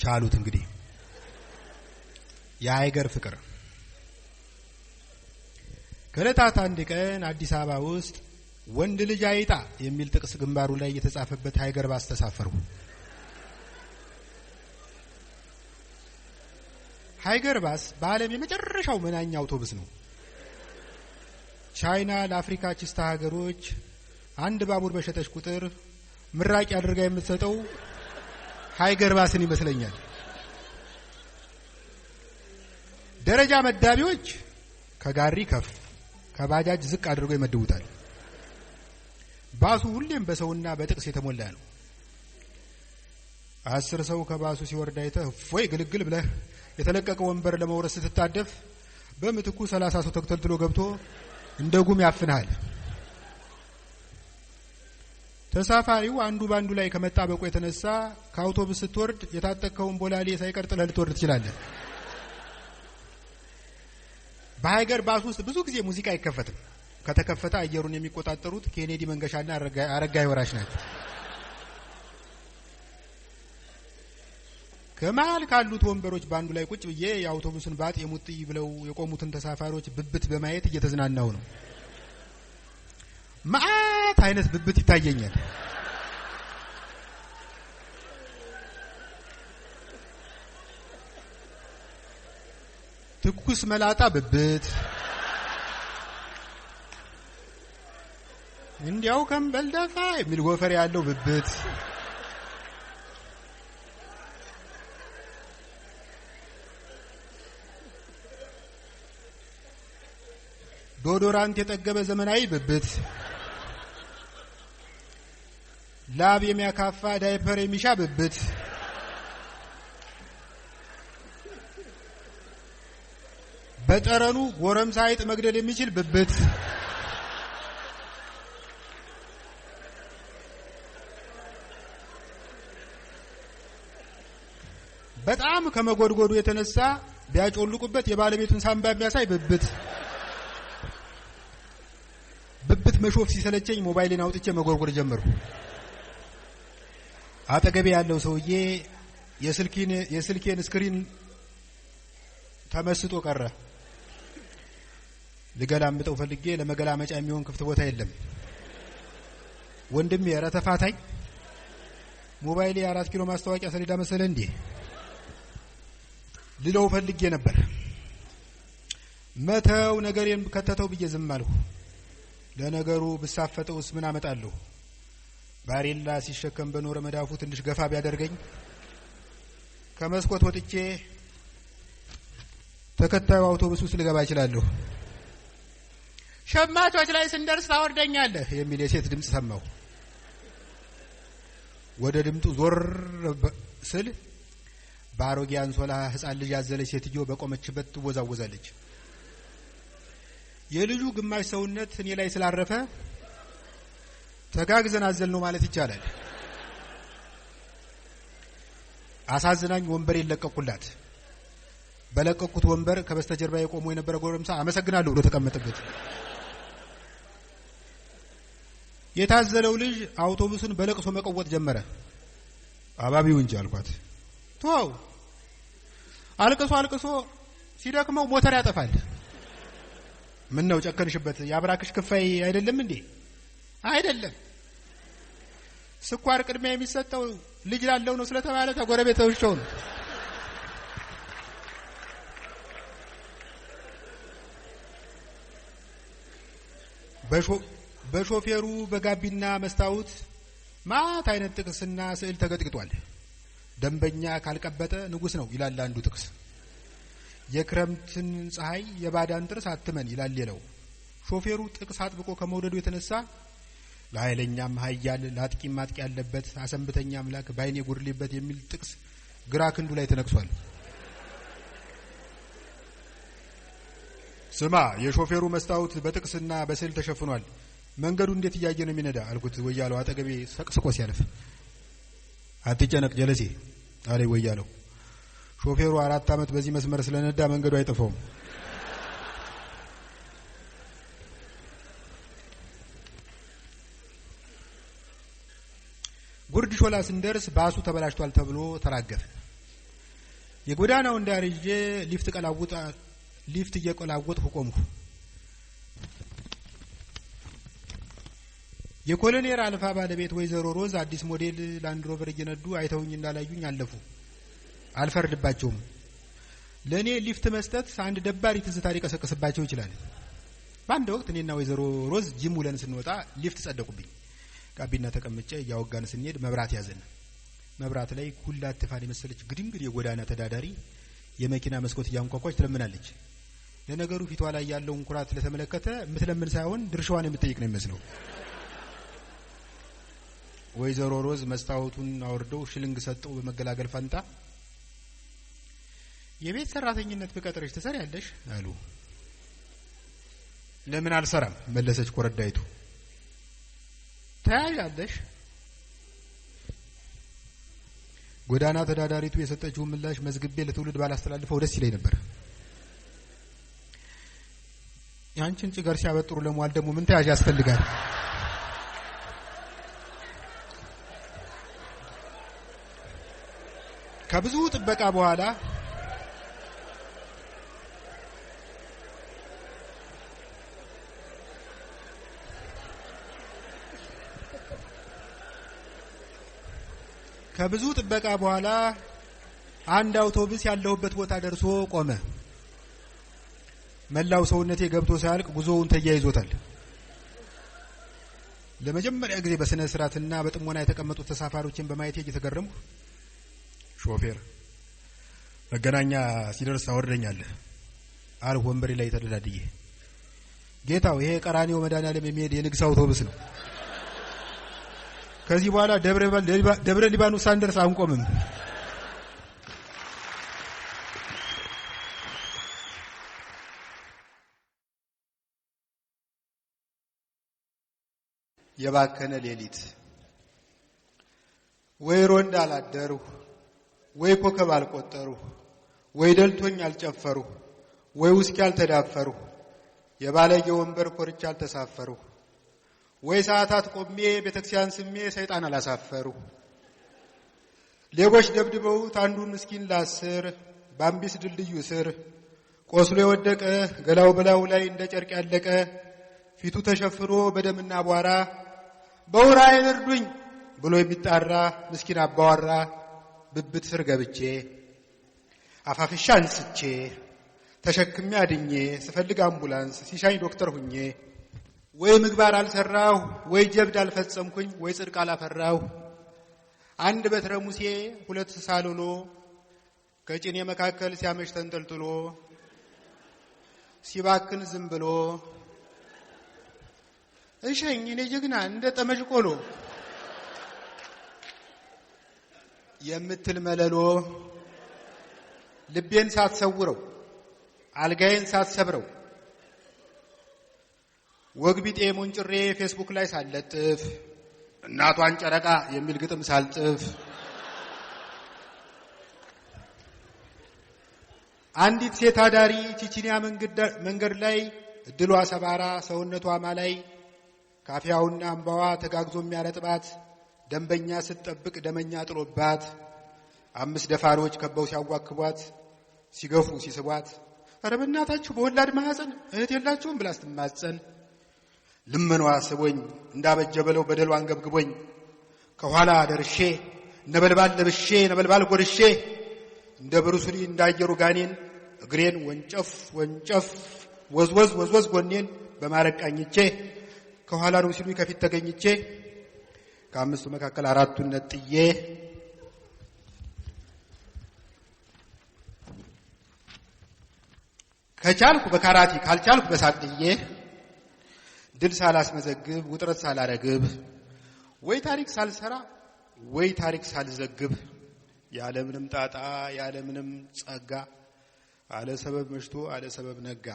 ቻሉት እንግዲህ። የሀይገር ፍቅር። ከዕለታት አንድ ቀን አዲስ አበባ ውስጥ ወንድ ልጅ አይጣ የሚል ጥቅስ ግንባሩ ላይ የተጻፈበት ሀይገር ባስ ተሳፈርኩ። ሀይገር ባስ በዓለም የመጨረሻው መናኛ አውቶቡስ ነው። ቻይና ለአፍሪካ ችስታ ሀገሮች አንድ ባቡር በሸጠች ቁጥር ምራቂ አድርጋ የምትሰጠው ሀይገር ባስን ይመስለኛል። ደረጃ መዳቢዎች ከጋሪ ከፍ ከባጃጅ ዝቅ አድርገው ይመድቡታል። ባሱ ሁሌም በሰውና በጥቅስ የተሞላ ነው። 10 ሰው ከባሱ ሲወርድ አይተህ እፎይ ግልግል ብለህ የተለቀቀ ወንበር ለመውረስ ስትታደፍ በምትኩ 30 ሰው ተክተልትሎ ገብቶ እንደ ጉም ያፍንሃል። ተሳፋሪው አንዱ ባንዱ ላይ ከመጣበቁ የተነሳ ከአውቶቡስ ስትወርድ የታጠቅከውን ቦላሌ ሳይቀር ጥለህ ልትወርድ ትችላለህ። በሀይገር ባስ ውስጥ ብዙ ጊዜ ሙዚቃ አይከፈትም። ከተከፈተ አየሩን የሚቆጣጠሩት ኬኔዲ መንገሻና አረጋይ ወራሽ ናቸው። ከመሃል ካሉት ወንበሮች ባንዱ ላይ ቁጭ ብዬ የአውቶቡሱን ባጥ የሙጥይ ብለው የቆሙትን ተሳፋሪዎች ብብት በማየት እየተዝናናሁ ነው። መዓት አይነት ብብት ይታየኛል። ትኩስ መላጣ ብብት፣ እንዲያው ከንበልደፋ የሚል ጎፈር ያለው ብብት፣ deodorant የጠገበ ዘመናዊ ብብት፣ ላብ የሚያካፋ ዳይፐር የሚሻ ብብት፣ በጠረኑ ጎረምሳ አይጥ መግደል የሚችል ብብት፣ በጣም ከመጎድጎዱ የተነሳ ቢያጮልቁበት የባለቤቱን ሳምባ የሚያሳይ ብብት። ብብት መሾፍ ሲሰለቸኝ ሞባይሌን አውጥቼ መጎርጎር ጀመርኩ። አጠገቤ ያለው ሰውዬ የስልኬን screen ተመስጦ ቀረ። ልገላምጠው ፈልጌ ለመገላመጫ የሚሆን ክፍት ቦታ የለም። ወንድሜ ኧረ ተፋታኝ፣ ሞባይሌ የ4 ኪሎ ማስታወቂያ ሰሌዳ መሰለ እንዴ ልለው ፈልጌ ነበር። መተው ነገሬን ከተተው ብዬ ዝም አልኩ። ለነገሩ ብሳፈጠውስ ምን አመጣለሁ? ባሬላ ሲሸከም በኖረ መዳፉ ትንሽ ገፋ ቢያደርገኝ ከመስኮት ወጥቼ ተከታዩ አውቶቡስ ውስጥ ልገባ እችላለሁ። ሸማቾች ላይ ስንደርስ ታወርደኛለህ የሚል የሴት ድምፅ ሰማሁ። ወደ ድምጡ ዞር ስል በአሮጌ አንሶላ ሕፃን ልጅ ያዘለች ሴትዮ በቆመችበት ትወዛወዛለች። የልጁ ግማሽ ሰውነት እኔ ላይ ስላረፈ ተጋግዘን አዘል ነው ማለት ይቻላል። አሳዝናኝ ወንበር ለቀቁላት። በለቀቁት ወንበር ከበስተጀርባ የቆሞ የነበረ ጎረምሳ አመሰግናለሁ ብሎ ተቀመጠበት። የታዘለው ልጅ አውቶቡሱን በለቅሶ መቀወጥ ጀመረ። አባቢው እንጂ አልኳት። ተው አልቅሶ አልቅሶ ሲደክመው ሞተር ያጠፋል። ምን ነው ጨከንሽበት? የአብራክሽ ክፋይ አይደለም እንዴ? አይደለም። ስኳር ቅድሚያ የሚሰጠው ልጅ ላለው ነው ስለተባለ ተጎረቤቶቻቸው ነው። በሾፌሩ በጋቢና መስታወት ማት አይነት ጥቅስና ስዕል ተገጥግጧል። ደንበኛ ካልቀበጠ ንጉስ ነው ይላል አንዱ ጥቅስ። የክረምትን ፀሐይ የባዳን ጥርስ አትመን ይላል ሌላው። ሾፌሩ ጥቅስ አጥብቆ ከመውደዱ የተነሳ ለኃይለኛም ኃያል ለአጥቂም አጥቂ ያለበት አሰንብተኛ አምላክ ባይኔ ጉድሌበት የሚል ጥቅስ ግራ ክንዱ ላይ ተነቅሷል። ስማ የሾፌሩ መስታወት በጥቅስና በስዕል ተሸፍኗል። መንገዱ እንዴት እያየ ነው የሚነዳ አልኩት ወያለው አጠገቤ ሰቅስቆ ሲያልፍ። አትጨነቅ ጀለሴ አለ ወያለው። ሾፌሩ 4 ዓመት በዚህ መስመር ስለነዳ መንገዱ አይጠፋውም። ጉርድ ሾላ ስንደርስ ባሱ ተበላሽቷል ተብሎ ተራገፈ። የጎዳናውን ዳር ይዤ ሊፍት እየቀላወጥሁ ቆምሁ። የኮሎኔል አልፋ ባለቤት ወይዘሮ ሮዝ አዲስ ሞዴል ላንድ ሮቨር እየነዱ አይተውኝ እንዳላዩኝ አለፉ። አልፈርድባቸውም። ለእኔ ሊፍት መስጠት አንድ ደባሪ ትዝታ ሊቀሰቅስባቸው ይችላል። በአንድ ወቅት እኔና ወይዘሮ ሮዝ ጂም ውለን ስንወጣ ሊፍት ጸደቁብኝ። ጋቢና ተቀምጬ እያወጋን ስንሄድ መብራት ያዘን። መብራት ላይ ኩላት ትፋን የመሰለች ግድንግድ የጎዳና ተዳዳሪ የመኪና መስኮት እያንኳኳች ትለምናለች። ለነገሩ ፊቷ ላይ ያለውን ኩራት ለተመለከተ የምትለምን ሳይሆን ድርሻዋን የምትጠይቅ ነው የሚመስለው። ወይዘሮ ሮዝ መስታወቱን አውርደው ሽልንግ ሰጠው በመገላገል ፈንታ የቤት ሰራተኝነት ብቀጥርሽ ትሰሪያለሽ አሉ። ለምን አልሰራም መለሰች ኮረዳይቱ። ተያያለሽ። ጎዳና ተዳዳሪቱ የሰጠችውን ምላሽ መዝግቤ ለትውልድ ባላስተላልፈው ደስ ይለኝ ነበር። ያንቺን ጭገር ሲያበጥሩ ለመዋል ደግሞ ምን ተያዥ ያስፈልጋል? ከብዙ ጥበቃ በኋላ አንድ አውቶቡስ ያለሁበት ቦታ ደርሶ ቆመ። መላው ሰውነቴ ገብቶ ሳያልቅ ጉዞውን ተያይዞታል። ለመጀመሪያ ጊዜ በስነ ስርዓትና በጥሞና የተቀመጡት ተሳፋሪዎችን በማየቴ እየተገረምኩ ሾፌር መገናኛ ሲደርስ አወርደኛለህ አልሁ ወንበሬ ላይ ተደላድዬ። ጌታው ይሄ ቀራኒዮ መድኃኔዓለም የሚሄድ የንግስ አውቶቡስ ነው። ከዚህ በኋላ ደብረ ሊባኖስ ሳንደርስ አንቆምም። የባከነ ሌሊት ወይ ሮንድ አላደርሁ፣ ወይ ኮከብ አልቆጠርሁ፣ ወይ ደልቶኝ አልጨፈርሁ፣ ወይ ውስኪ አልተዳፈርሁ፣ የባለጌ ወንበር ኮርቻ አልተሳፈርሁ፣ ወይ ሰዓታት ቆሜ ቤተክርስቲያን ስሜ ሰይጣን አላሳፈርሁ። ሌቦች ደብድበውት አንዱን ምስኪን ላስር ባምቢስ ድልድዩ ስር ቆስሎ የወደቀ ገላው በላው ላይ እንደ ጨርቅ ያለቀ ፊቱ ተሸፍኖ በደምና አቧራ በውራይን እርዱኝ ብሎ የሚጣራ ምስኪን አባወራ ብብት ስር ገብቼ አፋፍሻ አንስቼ ተሸክሜ አድኜ ስፈልግ አምቡላንስ ሲሻኝ ዶክተር ሁኜ ወይ ምግባር አልሰራሁ ወይ ጀብድ አልፈጸምኩኝ ወይ ጽድቅ አላፈራሁ። አንድ በትረ ሙሴ ሁለት ሳሎሎ ከጭኔ መካከል ሲያመሽ ተንጠልጥሎ ሲባክን ዝም ብሎ እሸኝ እኔ ጀግና እንደ ጠመዥ ቆሎ የምትል መለሎ ልቤን ሳትሰውረው አልጋዬን ሳትሰብረው ወግቢጤ ሞንጭሬ ፌስቡክ ላይ ሳልለጥፍ እናቷን ጨረቃ የሚል ግጥም ሳልጽፍ አንዲት ሴት አዳሪ ቺቺኒያ መንገድ ላይ እድሏ ሰባራ ሰውነቷ ማላይ ካፊያውና አምባዋ ተጋግዞ የሚያረጥባት ደንበኛ ስትጠብቅ ደመኛ ጥሎባት አምስት ደፋሪዎች ከበው ሲያዋክቧት ሲገፉ ሲስቧት ኧረ በእናታችሁ በወላድ ማህፀን እህት የላችሁም ብላ ስትማጸን ልመኗ ስቦኝ እንዳበጀ በለው በደሏ አንገብግቦኝ ከኋላ ደርሼ ነበልባል ለብሼ ነበልባል ጎርሼ እንደ ብሩስሊ እንዳየሩ ጋኔን እግሬን ወንጨፍ ወንጨፍ ወዝወዝ ወዝወዝ ጎኔን በማረግ ቃኝቼ ከኋላ ነው ሲሉኝ ከፊት ተገኝቼ ከአምስቱ መካከል አራቱን ነጥዬ ከቻልኩ በካራቲ ካልቻልኩ በሳቅዬ ድል ሳላስመዘግብ ውጥረት ሳላረግብ ወይ ታሪክ ሳልሰራ ወይ ታሪክ ሳልዘግብ ያለምንም ጣጣ ያለምንም ጸጋ አለ ሰበብ መሽቶ አለ ሰበብ ነጋ።